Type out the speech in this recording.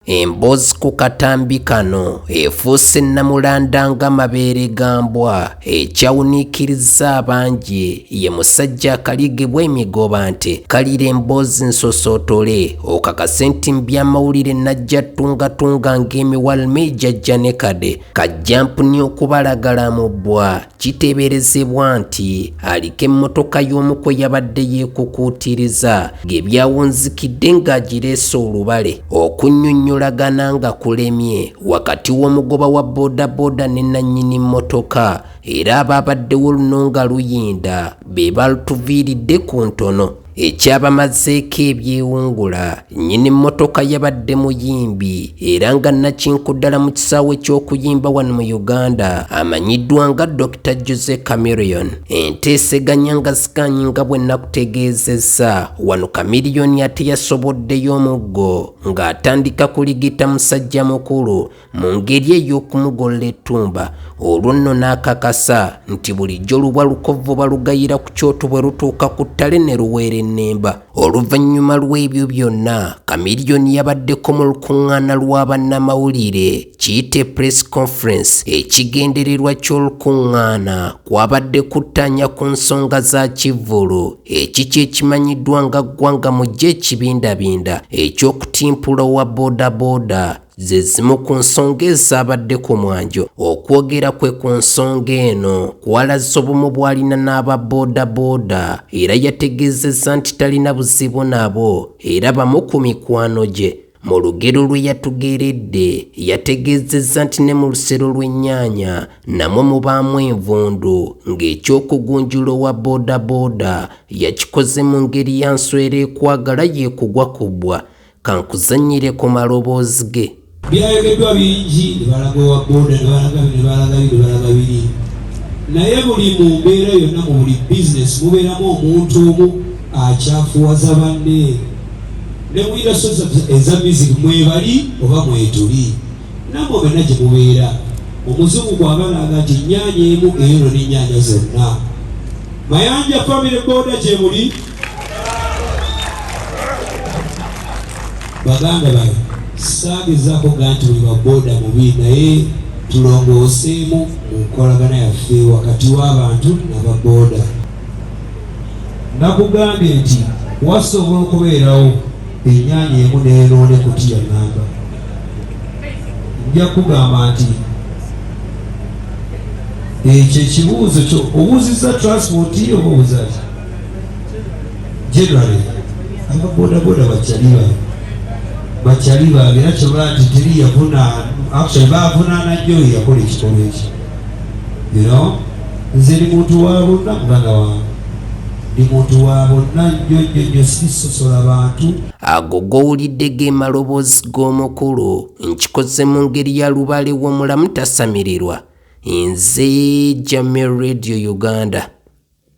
Emboozi ku katambi kano efuuse nnamulanda ng'amabeere ga mbwa. Ekyawuniikirizza abangi ye musajja akaligibwa emigoba nti kalira emboozi nsosootole okakase nti mu by'amawulire najja ttungatunga ng'emiwalme ejajja ne kade kajjampuni okubalagala mu bbwa. Kiteeberezebwa nti aliko emmotoka y'omu kwe yabadde yeekukuutiriza ng'ebyawunzikidde ng'agireese olubale. Okunnyonnyolagana nga kulemye wakati w'omugoba wa bodaboda ne nnannyini mmotoka era abaabaddewo luno nga luyinda be balutuviiridde ku ntono. Ekyabamazeeko ebyewungula, nnyini mmotoka yabadde muyimbi era nga nnakinku ddala mu kisaawe ky'okuyimba wano mu Uganda amanyiddwa nga Dokita Jose Chameleone. Enteeseganya nga zikaanyi nga bwe nakutegeezezza wano, Chameleone ate yasoboddeyo omuggo ng'atandika kuligita musajja mukulu mu ngeri ey'okumugolola ettumba, olwo nno n'akakasa nti bulijjo lubwa lukovvu balugayira ku kyoto bwe lutuuka ku ttale ne luweera ennemba. Oluvannyuma lw'ebyo byonna, Chameleone yabaddeko mu lukuŋŋaana lwa bannamawulire kiyite press conference. Ekigendererwa ky'olukuŋŋaana kwabadde kuttaanya ku nsonga za kivvulu ekiki ekimanyiddwa nga Ggwanga Mujje Ekibindabinda eky'okutimpula owa bodaboda ze zimu ku nsonga ezaabadde ku mwanjo. Okwogera kwe ku nsonga eno kwalaze obumu bw'alina n'aba bodaboda era yategeezezza nti talina buzibu nabo era bamu ku mikwano gye. Mu lugero lwe yatugeredde yategeezezza nti ne mu lusero lw'ennyaanya namwo mubaamu envundu, ng'ekyokugunjula owa bodaboda yakikoze mu ngeri ya nswera ekwagala yeekugwa ku bbwa. Kankuzannyire ku maloboozi ge. Byayogeddwa bingi, ne balaga owa boda, ne balaga bino, ne balaga bino, ne balaga biri, naye buli mu mbeera yonna, mu buli bizinesi mubeeramu omuntu omu akyafuwaza banne. Ne mu industry eza music mwebali oba mwetuli, nammwe mwenna gye mubeera. Omuzungu bw'abalanga nti nnyaanya emu eyonoona ennyaanya zonna. Mayanja Family Boda gye muli. Baganda bange, saagezaako ga nti buli wa boda mubi, naye tulongooseemu mu nkolagana yaffe wakati w'abantu n'aba boda. Nakugambye nti wasobola okubeerawo ennyaanya emu n'eyonoona ekutiya nnamba. Nja kugamba nti ekyo ekibuuzo kyo obuuzizza transport oba obuuza ki? Generally ababodaboda bakyali bange, bakyali bange, era kyoba nti teri yavunaana, actually bavunaana nnyo oyo yakola ekikolwa ekyo. Nze ndi muntu wa bonna, muganda wange, ndi muntu wa bonna nnyo nnyo nnyo, sisosola bantu. Ago g'owulidde ge maloboozi g'omukulu. Nkikoze mu ngeri ya lubaale w'omulamu tasamirirwa. Nze Jamil, Radio Uganda.